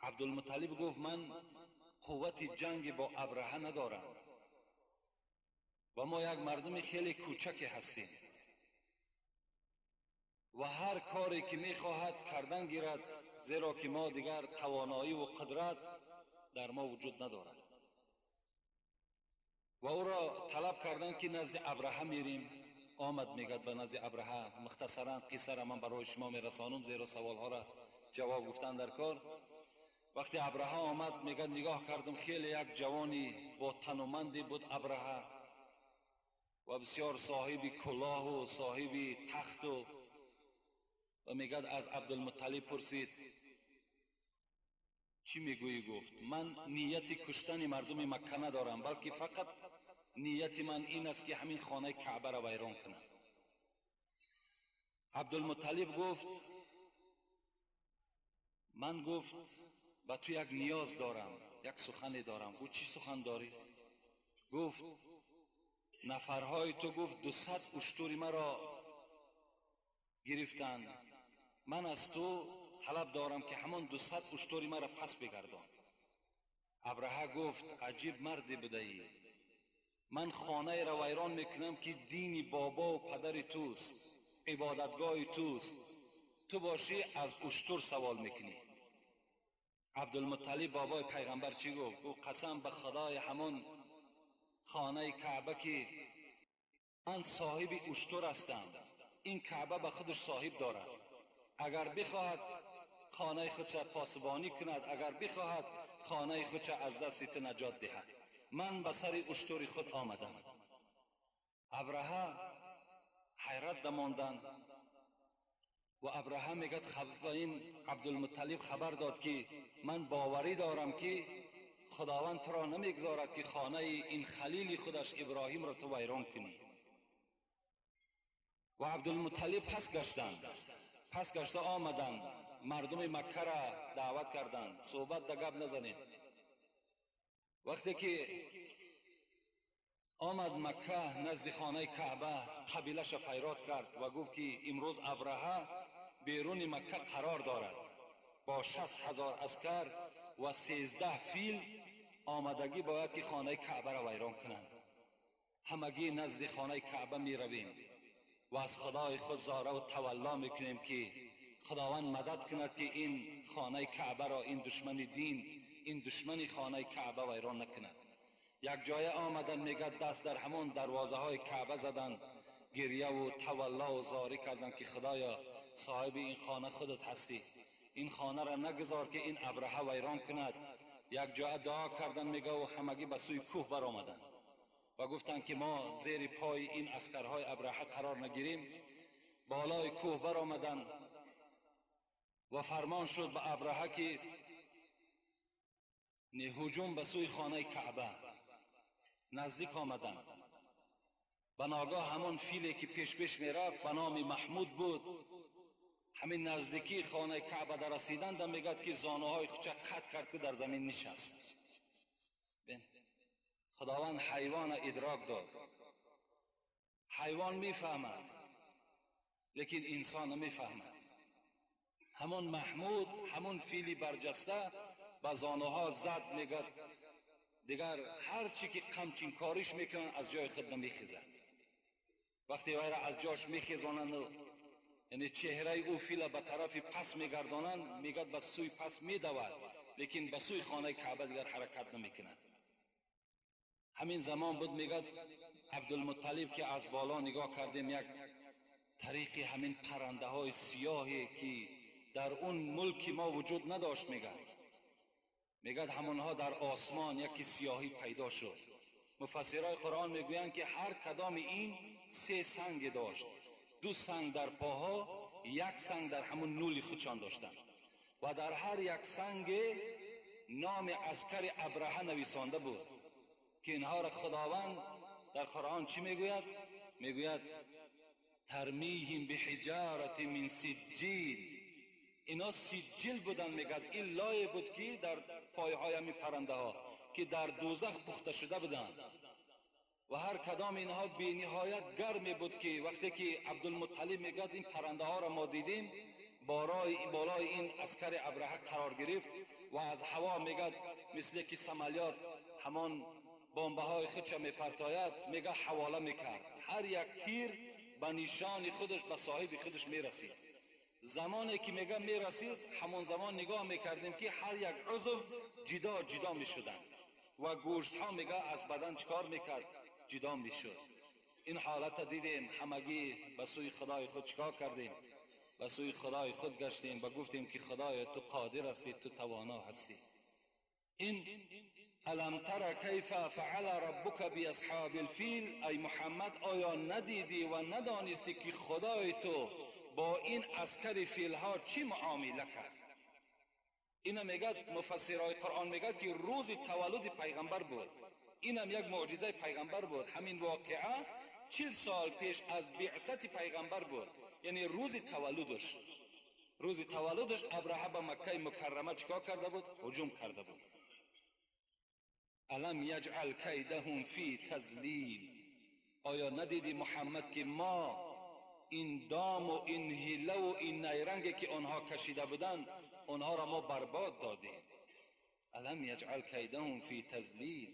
Абдулмутталиб гуфт: ман қуввати ҷанги бо Абраҳа надорам ва мо як мардуми хеле кӯчаке ҳастем ва ҳар коре ки мехоҳад кардан гирад, зеро ки мо дигар тавоноӣ ва қудрат дар мо вуҷуд надорад. Ва ӯро талаб карданд, ки назди Абраҳа мерим. Омад, мегӯяд, ба назди Абраҳа. Мухтасаран қиссаро ман барои шумо мерасонам, зеро саволҳоро ҷавоб гуфтан дар кор. Вақте Абраҳа омад, мегӯяд, нигоҳ кардам, хеле як ҷавони бо тануманде буд Абраҳа ва бисёр соҳиби кулоҳу соҳиби тахту. Ва мегӯяд, аз Абдулмутталиб пурсид: чӣ мегӯӣ? Гуфт: ман нияти куштани мардуми Макка надорам, балки фақат нияти ман ин аст, ки ҳамин хонаи Каъбаро вайрон кунам. Абдулмутталиб гуфт: ман, гуфт, ба ту як ниёз дорам, як сухане дорам. Гуфт: чӣ сухан дорӣ? Гуфт: нафарҳои ту, гуфт, 200 уштури маро гирифтанд. Ман аз ту талаб дорам, ки ҳамон 200 уштури маро пас бигардон. Абраҳа гуфт: аҷиб марде будаӣ! Ман хонаеро вайрон мекунам, ки дини бобову падари туст, ибодатгоҳи туст, ту бошӣ аз уштур савол мекунӣ. Абдулмутталиб бобои пайғамбар чӣ гуфт? Гуфт: қасам ба худои ҳамон хонаи Каъба, ки ман соҳиби уштур ҳастам. Ин Каъба ба худаш соҳиб дорад. Агар бихоҳад, хонаи худша посбонӣ кунад, агар бихоҳад, хонаи худша аз дасти ту наҷот диҳад. Ман ба сари уштури худ омадам. Абраҳа ҳайрат дамонданд ва Абраҳа мегӯяд, ба ин Абдулмутталиб хабар дод, ки ман боварӣ дорам, ки Худованд туро намегузорад, ки хонаи ин халили худаш Иброҳимро ту вайрон кунӣ. Ва Абдулмутталиб пас гаштанд, пас гашта омаданд, мардуми Маккара даъват карданд: суҳбат да гап назанед. Вақте ки омад Макка, назди хонаи Каъба қабилаша файрод кард ва гуфт, ки имрӯз Абраҳа беруни Макка қарор дорад бо 60,000 аскар ва 13 фил, омадагӣ бояд, ки хонаи Каъбаро вайрон кунанд. Ҳамагӣ назди хонаи Каъба меравем ва аз Худои худ зораву тавалло мекунем, ки Худованд мадад кунад, ки ин хонаи Каъбаро ин душмани дин, ин душмани хонаи Каъба вайрон накунад. Як ҷоя омаданд, мегӯяд, даст дар ҳамон дарвозаҳои Каъба заданд, гирьяву таваллову зорӣ карданд, ки Худоё, соҳиби ин хона худат ҳастӣ, ин хонаро нагузор, ки ин Абраҳа вайрон кунад. Як ҷоя дуо карданд, мегӯ, ҳамагӣ ба сӯи кӯҳ баромаданд ва гуфтанд, ки мо зери пои ин аскарҳои Абраҳа қарор нагирем. Болои кӯҳ баромаданд ва фармон шуд ба Абраҳа, ки ҳуҷум ба сӯи хонаи Каъба. Наздик омаданд, ба ногоҳ ҳамон филе, ки пеш-пеш мерафт, ба номи Маҳмуд буд, ҳамин наздикии хонаи Каъба дар расиданда, мегӯяд, ки зонуҳои худша қат кард, ки дар замин нишаст. خداوند حیوان ادراک داد. حیوان میفهمد لیکن انسان نمیفهمد. همون محمود، همون فیلی برجسته به زانوها زد، میگد دیگر هر چی که قمچین کاریش میکنن از جای خود نمیخیزد. وقتی وی را از جاش میخیزانند و یعنی چهره او فیل به طرف پس میگردانند، میگد به سوی پس میدود، لیکن به سوی خانه کعبه دیگر حرکت نمیکند. همین زمان بود میگد عبدالمطلب که از بالا نگاه کردیم یک طریق همین پرنده های سیاهی که در اون ملک ما وجود نداشت، میگد همونها در آسمان یکی سیاهی پیدا شد. مفسرای قرآن میگویند که هر کدام این 3 سنگ داشت، 2 سنگ در پاها، 1 سنگ در همون نول خودشان داشتند و در هر یک سنگ نام عسکر ابرهه نویسانده بود که اینها را خداوند در قرآن چی میگوید؟ میگوید ترمیهم بحجارت من سجیل. اینا سجیل بودن، میگد این لایه بود که در پایهای همین پرنده ها که در دوزخ پخته شده بودند و هر کدام اینها بی نهایت گرمی بود که وقتی که عبدالمطلب میگد این پرنده ها را ما دیدیم، بالای این عسکر ابرهه قرار گرفت و از هوا میگد مثل که سمالیات همان بمبه های خودش میپرتاید، میگه حواله میکرد، هر یک تیر به نشان خودش به صاحب خودش میرسید. زمانی که میگه میرسید، همون زمان نگاه میکردیم که هر یک عضو جدا جدا میشدند و گوشت ها میگه از بدن چکار میکرد؟ جدا میشد. این حالت دیدیم، همگی به سوی خدای خود چکار کردیم؟ به سوی خدای خود گشتیم و گفتیم که خدای تو قادر هستی، تو توانا هستی. این الم تر کیف فعل ربک باصحاب الفیل، ای محمد آیا ندیدی و ندانستی که خدای تو با این عسکر فیل ها چی معامله کرد؟ اینم میگد مفسرهای قرآن میگد که روز تولد پیغمبر بود. اینم یک معجزه پیغمبر بود. همین واقعه 40 سال پیش از بعثت پیغمبر بود، یعنی روز تولدش. روز تولدش ابرهه به مکه مکرمه چیکار کرده بود؟ هجوم کرده بود. الم یجعل کیدهم فی تضلیل، آیا ندیدی محمد که ما این دام و این حیله و این نیرنگ که آنها کشیده بودند آنها را ما برباد دادیم؟ الم یجعل کیدهم فی تضلیل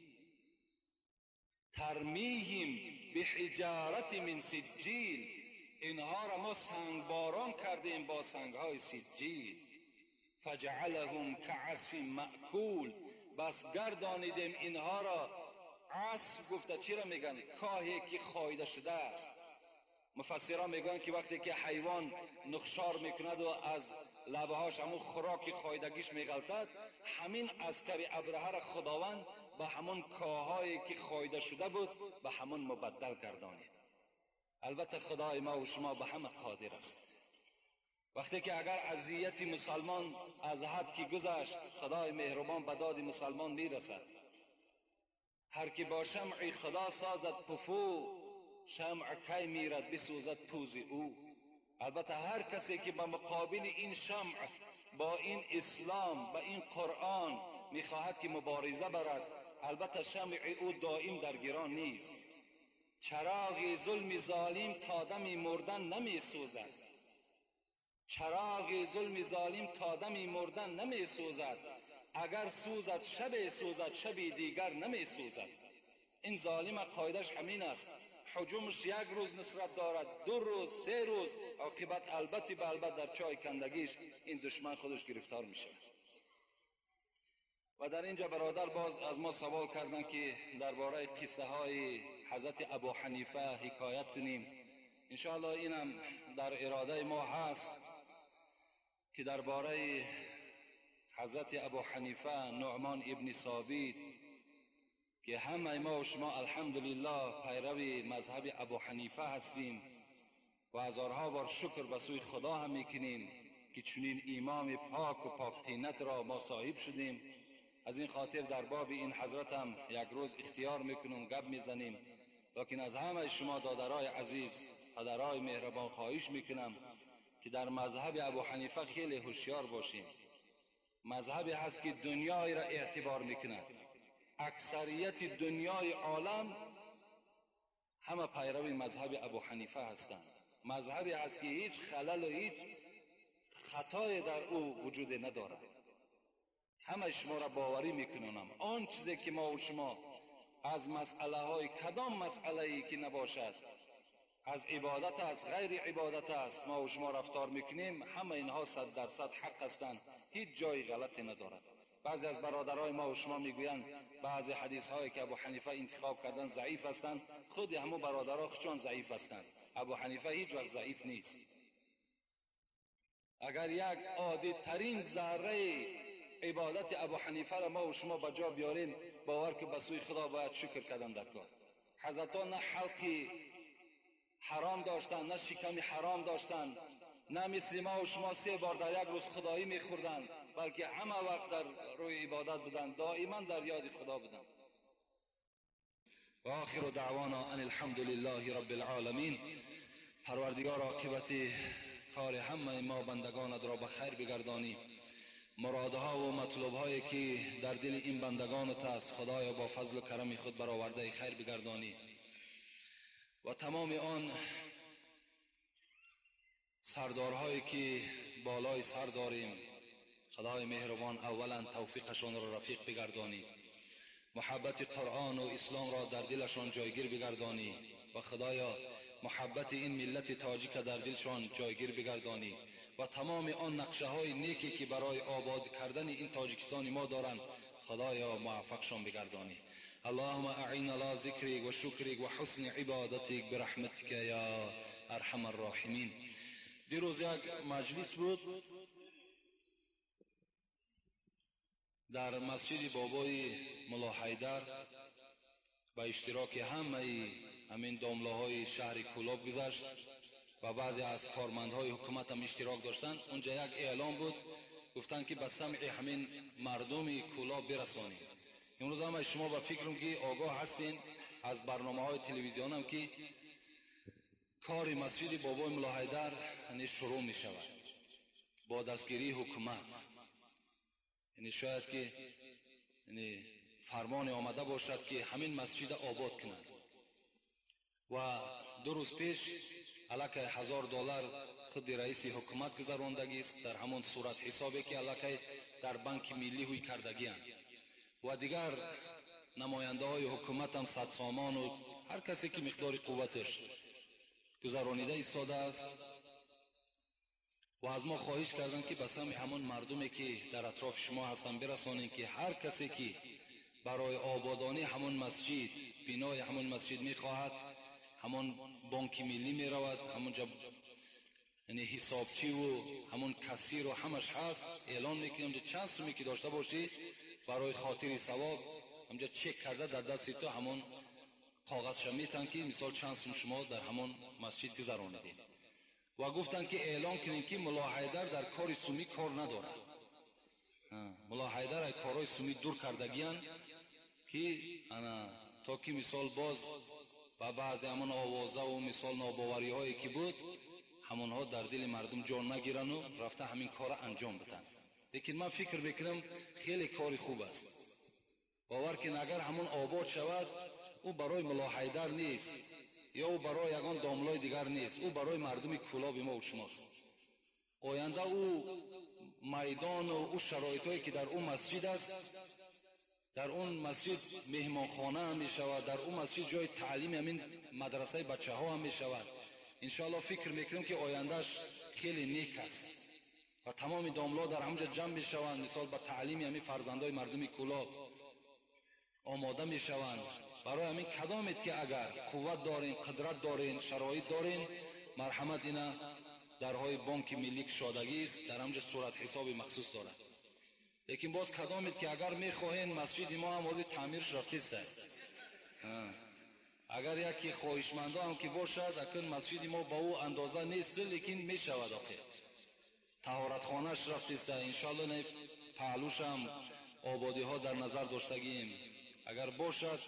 ترمیهم بحجارت من سجیل، اینها را ما سنگباران کردیم با سنگهای سجیل. فجعلهم كعصف مأکول، بس گردانیدیم اینها را. عصف گفته چی را میگن؟ کاهی که خایده شده است. مفسران میگن که وقتی که حیوان نخشار میکند و از لبهاش همون خوراک خایدگیش میغلطد، همین عسکر ابرهه را خداوند به همون کاهایی که خایده شده بود به همون مبدل گردانید. البته خدای ما و شما به همه قادر است. وقتی که اگر اذیت مسلمان از حد که گذشت، خدای مهربان به داد مسلمان میرسد. هر کی با شمع خدا سازد پفو، شمع کی میرد بسوزد پوز او. البته هر کسی که به مقابل این شمع با این اسلام با این قرآن میخواهد که مبارزه برد، البته شمع او دائم در گران نیست. چراغ ظلم ظالم تا دم مردن نمیسوزد. چراغ ظلم ظالم تا دم مردن نمیسوزد. اگر سوزد شب سوزد، شب دیگر نمیسوزد. این ظالم قاعدش همین است. حجومش یک روز نصرت دارد، 2 روز، 3 روز، عاقبت البته به البته در چای کندگیش این دشمن خودش گرفتار میشه. و در اینجا برادر باز از ما سوال کردن که درباره قصه های حضرت ابو حنیفه حکایت کنیم. انشاءالله اینم در اراده ما هست که درباره حضرت ابو حنیفه نعمان ابن ثابت که همه ما و شما الحمدلله پیرو مذهب ابو حنیفه هستیم و هزارها بار شکر به سوی خدا هم میکنیم که چنین امام پاک و پاک طینت را ما صاحب شدیم. از این خاطر در باب این حضرت هم یک روز اختیار میکنیم، گپ میزنیم. لیکن از همه شما دادرای عزیز، پدرای مهربان خواهش میکنم که در مذهب ابو حنیفه خیلی هوشیار باشیم. مذهبی هست که دنیای را اعتبار میکند. Аксарияти дунёи олам ҳама пайрави мазҳаби Абу Ҳанифа ҳастанд. Мазҳабе аст ки ҳеҷ халал ва ҳеҷ хатое дар ӯ вуҷуд надорад. Ҳама шуморо боварӣ мекунонам, он чизе ки мо ва шумо аз масъалаҳои кадом масъалае ки набошад, аз ибодат аст, ғайри ибодат аст, мо ва шумо рафтор мекунем, ҳама инҳо 100% ҳақ ҳастанд, ҳеҷ ҷои ғалате надорад. Баъзе аз бародарои мо ва шумо мегӯянд баъзе ҳадисҳое ки Абу Ҳанифа интихоб кардан заиф ҳастанд. Худи ҳамон бародаро чун заиф ҳастанд. Абу Ҳанифа ҳеҷ вақт заиф нест. Агар як оддитарин зарраи ибодати Абу Ҳанифаро мо ва шумо ба ҷо биёрем, бовар ки ба сӯи Худо бояд шукр кардан дар кор. Ҳазратон на ҳалқи ҳаром доштанд, на шиками ҳаром доштанд, на мисли мо ва шумо 3 бор дар як рӯз худоӣ мехӯрданд, балки ҳама вақт дар рӯи ибодат буданд, доиман дар ёди Худо буданд. Ва охиру даъвона ан алҳамду лиллаҳи раббил оламин. Парвардигор оқибати кори ҳамаи мо бандагонат ро ба хайр бигардонӣ. Муродҳо ва матлубҳое ки дар дили ин бандагонат аст, Худоё бо фазлу карами худ баровардаи хайр бигардонӣ ва тамоми он сардорҳое ки болои сар дорем, Худои меҳрубон аввалан тавфиқашонро рафиқ бигардонӣ, муҳаббати Қуръон ва исломро дар дилашон ҷойгир бигардонӣ ва Худоё муҳаббати ин миллати тоҷика дар дилшон ҷойгир бигардонӣ ва тамоми он нақшаҳои неке ки барои обод кардани ин Тоҷикистони мо доранд, Худоё муваффақшон бигардонӣ. اللهم أعنا على ذكرك وشكرك وحسن عبادتك برحمتك يا أرحم الراحمين. دیروز یک مجلس بود در مسجد بابای ملا حیدر با اشتراک همه همین داملاهای شهر کولاب گذشت و بعضی از کارمندهای حکومت هم اشتراک داشتند. اونجا یک اعلام بود، گفتند که به سمع همین مردم کولاب برسانیم. امروز هم شما با فکرم که آگاه هستین از برنامه های تلویزیون هم که کار مسجد بابای ملا حیدر یعنی شروع می شود با دستگیری حکومت. یعنی شاید که یعنی فرمان آمده باشد که همین مسجد آباد کنند و 2 روز پیش علاکه $1000 خود رئیس حکومت گذراندگی است در همون صورت حسابی که علاکه در بانک ملی هوی کردگی اند و دیگر نماینده های حکومت هم 100 سامان و هر کسی که مقدار قوتش گذرانیده ایستاده است و از ما خواهش کردند که به سمع همون مردمی که در اطراف شما هستن برسانیم که هر کسی که برای آبادانی همون مسجد، بنای همون مسجد میخواهد، همون بانک ملی میرود، همونجا یعنی حسابچی و همون کسیر و همش هست، اعلان میکنیم که چند سومی که داشته باشی برای خاطر ثواب همونجا چک کرده در دست تو همون کاغذش میتن که مثال چند سوم شما در همون مسجد گذراندید. و گفتن که اعلان کنیم که ملا حیدر در کار سومی کار ندارد. ملا حیدر از کارهای سومی دور کردگیان که انا تا که مثال باز و بعضی همون آوازه و مثال ناباوری هایی که بود همونها در دل مردم جا نگیرن و رفته همین کار انجام بدن. لیکن من فکر میکنم خیلی کار خوب است. باور کن اگر همون آباد شود، او برای ملا حیدر نیست یا او برای یگان داملای دیگر نیست، او برای مردم کولاب ما و شماست. آینده او میدان و او شرایطی که در او مسجد است، در اون مسجد مهمانخانه هم می شود، در اون مسجد جای تعلیم همین مدرسه بچه ها هم می شود. انشاءالله فکر میکنم که آیندهش خیلی نیک است و تمام داملا در همونجا جمع می شوند، مثال به تعلیم همین فرزندای مردم کولاب آماده می شوند. برای همین کدامید که اگر قوت دارین، قدرت دارین، شرایط دارین، مرحمت اینا درهای بانک ملی کشادگی است، در همونجا صورت حساب مخصوص دارد. لیکن باز کدامید که اگر میخواهین مسجد ما هم حالی تعمیرش رفته است. اگر یکی خواهشمنده هم که باشد، اکنون مسجد ما با او اندازه نیست، لیکن میشود آخر طهارتخانه‌اش رفته است. انشالله نه پهلوش هم آبادی ها در نظر داشتگیم. اگر باشد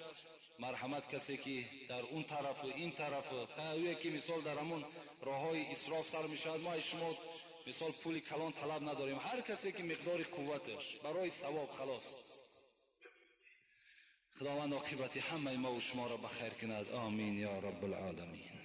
مرحمت کسی که در اون طرف و این طرف و که مثال در همون راه های اسراف سر میشود، ما شما مثال پول کلان طلب نداریم. هر کسی که مقدار قوتش برای ثواب خلاص. Худованд оқибати ҳамаи мо ва шуморо ба хайр кунад. Омин ё раббул оламин.